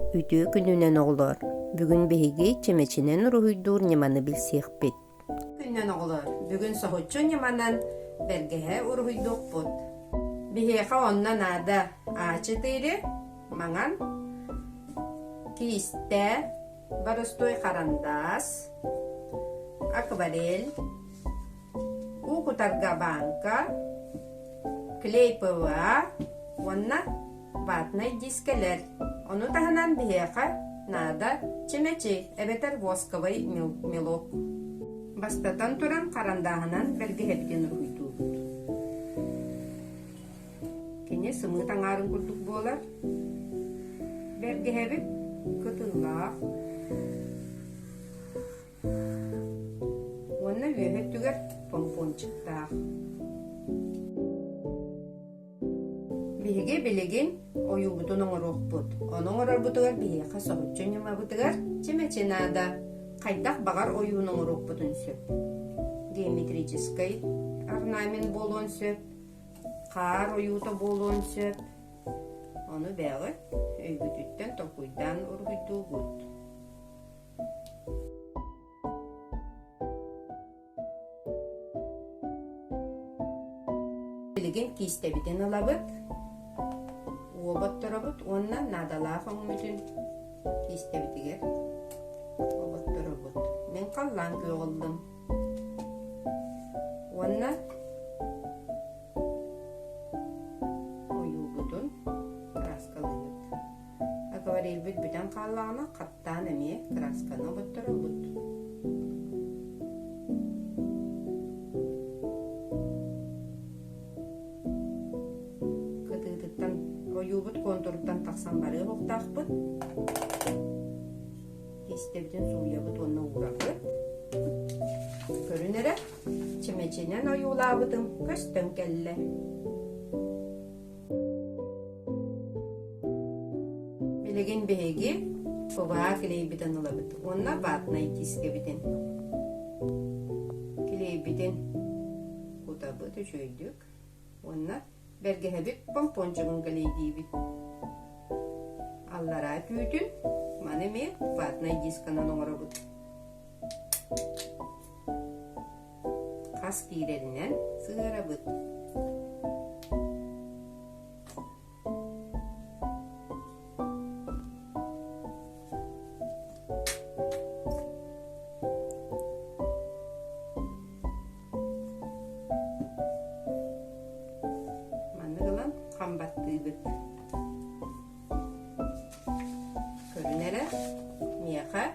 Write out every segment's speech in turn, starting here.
Үтүө күнүнэн оҕолоор! Бүгүн биһиги чэмэчинэн уруһуйдуур ньыманы билсиэхпит. Күннэн оҕолоор, бүгүн соһуччу ньыманан бэргэһэ уруһуйдуохпут. Биһиэхэ онно наада А4, маҥан, киистэ, боростуой харандаас, акварель, уу кутарга бааҥка, клей ПВА уонна ватнай дискэлэр. Ону таһынан биһиэхэ наада чэмэчи эбэтэр восковай мелок. Бастатан туран харандааһынан бэргэһэбитин уруһуйдуубут. Кини сымыыт аҥаарын курдук буолар. Бэргэһэбит кытыылаах уонна үөһэ өттүгэр помпончиктаах. Биһиги билигин ойуубутун оҥоруохпут. Ону оҥорорбутугар биһиэхэ соһуччу ньымабытыгар чэмэчи наада. Хайдах баҕар ойууну оҥоруохпутун сөп. Геометрическай орнамент буолуон сөп, хаар ойуута буолуон сөп. Ону бэйэҕит өйгүтүттэн толкуйдаан уруһуйдуугут. Билигин киистэбитин ылабыт, уоботторобут уонна наадалаах өҥмүтүн киистэбитигэр оботторобут. Мин халлаан күөҕү ыллым. Уонна ойуубутун кырааскалыыбыт. Акварельбыт бүтэн хааллаҕына хаттаан эмиэ кыраасканы оботторобут. Кытыытыттан ойуубут контуруттан тахсан барыа уохтаахпыт. Киистэбитин сууйабыт уонна уурабыт. Көрүн эрэ, чэмэчинэн ойуулаабытым көстөн кэллэ. Билигин биһиги ПВА килиэйбитин ылабыт уонна ватнай дискэбитин. Килиэйбитин кутабыт үчүгэйдик уонна бэргэһэбит помпончугун кэлиэйдиибит. Аллараа түүтүн маны эмиэ ватнай дисканан оҥоробут. Хас киирэринэн сыһыарабыт. Маннык ылан хам баттыыбыт. Көрүн эрэ, миэхэ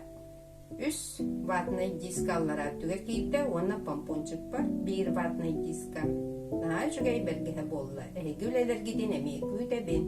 Үс ватнай диска аллараа өттүгэр киирдэ уонна помпончикпар биир ватнай диска. Наһаа үчүгэй бэргэһэ буолла. Эһиги үлэлэргитин эмиэ күүтэбин.